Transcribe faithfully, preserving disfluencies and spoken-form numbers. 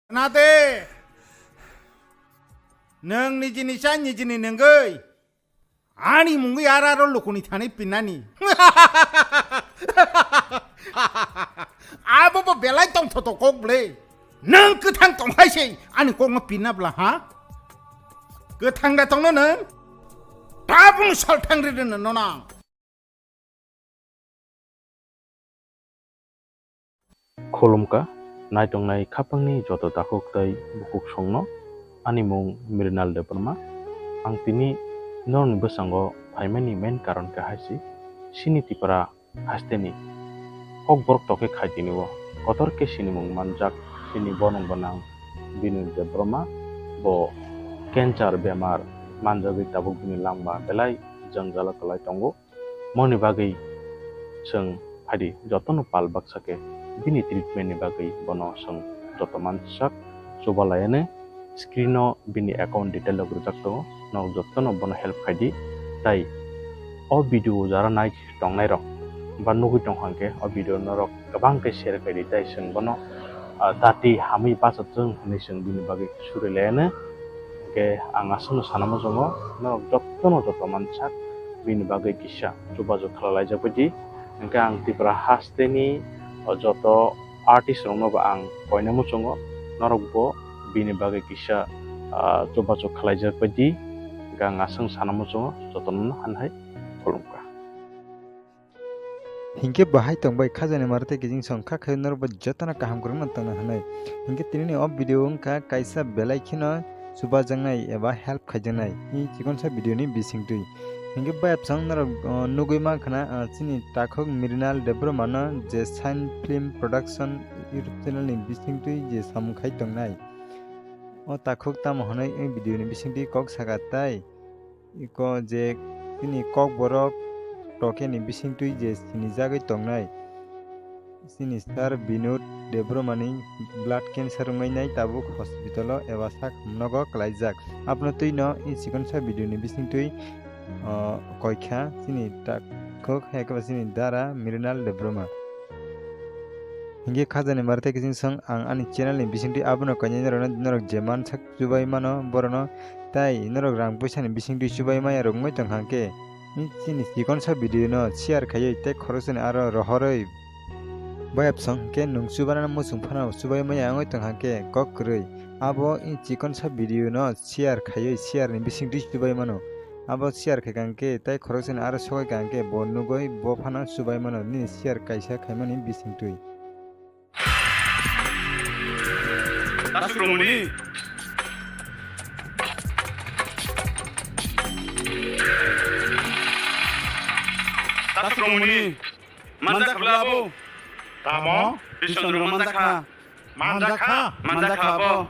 Nade, nwng nijini cha nijini nungwi, ani mungwi ar aro lukuni thani pinnani. Abo bo belai tongthoto kok ble. Nwng kwthang tong hai se ani kokno pinna bla ha? Kwthang da tongno nwng? Tabung salthang ri rwno nonang. Khulumkha, naitongnai khapangni joto takhuk tei bukhuk songno, ani mung Mrinal Debbarma. Ang tini norokni bwskango phaimani main karon khe hai se, chini Tipra hasteni kokborok tokhe khai tini o. Kotor khe sinimung manjak chini borok gwnang Binoy Debbarma, bo cancer bemar manjagwi tabuk bini langma belai jwngjalo kwlai tongo. Moni bagwi chwng phaidi jotono pal baksa khe bini treatment ni bagwi bono chwng joto mansak chubalaiani screen o bini account detail rok rijak tongo, norok jotono bono help khaidi. Tai o video jara nai tongnai rok ba nugwi tong kha khe o video norok kwbang khe share khaidi, tai chwng bono, ah, dati hamwi bachajwng hinwi chwng bini bagwi suri laiano. Hwnkhe ang aswkno sana muchungo, norok jotono joto mansak bini bagwi kisa chubachu khlalaijak baidi. Hwnkhe ang Tripura hasteni o joto artist rokno bo ang koina muchungo, norok bo bini bagwi kisa, ah, chubachu khlaijak baidi. Hwnkhe ang aswk sana muchungo jotono hai hai khulumkha. Hinkhe bo hai tongbai khajani maro tei kijing song kha khe norok bo jotono kaham kwrwngno tongna hwnwi. Hinkhe tinini o video wngkha kaisa belai kheno chubajaknai eba help khaijaknai. I chikonsa video ni bisingtwi. Hinkhe bayapsong norok, o, nugwi mankha na, o, chini takhuk Mrinal Debbarma no je Shine Film Production YouTube channel ni bisingtwi je samung khai tongnai. O takhuk tamo hwnwi i video ni bisingtwi kok saka tai. Iko je chini kokborok tokeni bisingtwi je sinijagwi tongnai. Chini sir Binod Debbarmani blood cancer wngwi nai tabuk hospital o eba sak nogo kwlaijak. Aboni twino i chikonsa video ni bisingtwi, o, koikha chini takhuk hai khe ba chini dara Mrinal Debbarma. Hinkhe khajani maro tei kiching song ang ani channel ni bisingtwi abono koinai norokno norok je mansak chubai mano borokno, tai norok rang puisa ni bisingtwi chubai maya rok wngwi tongkha khe, chini chikonsa video no share khaiwi tei khoroksani aro rohorwi bayapsong khe nwng chubanani muchung phano chubai maya wngwi tongkha khe kok kwrwi abo i chikonsa video no share khaiwi share ni bisingtwi chubai mano. Abo share khai kha khe tei khoroksani aro sogwi kha khe bo nugwi bo phano chubai mano nini share kaisa khaimani bisingtwi. Tasuk Rongmoni. Tasuk Rongmoni. Manjak kha abo. Tamo? Bison rok manjak kha. Manjak kha? Manjak kha abo.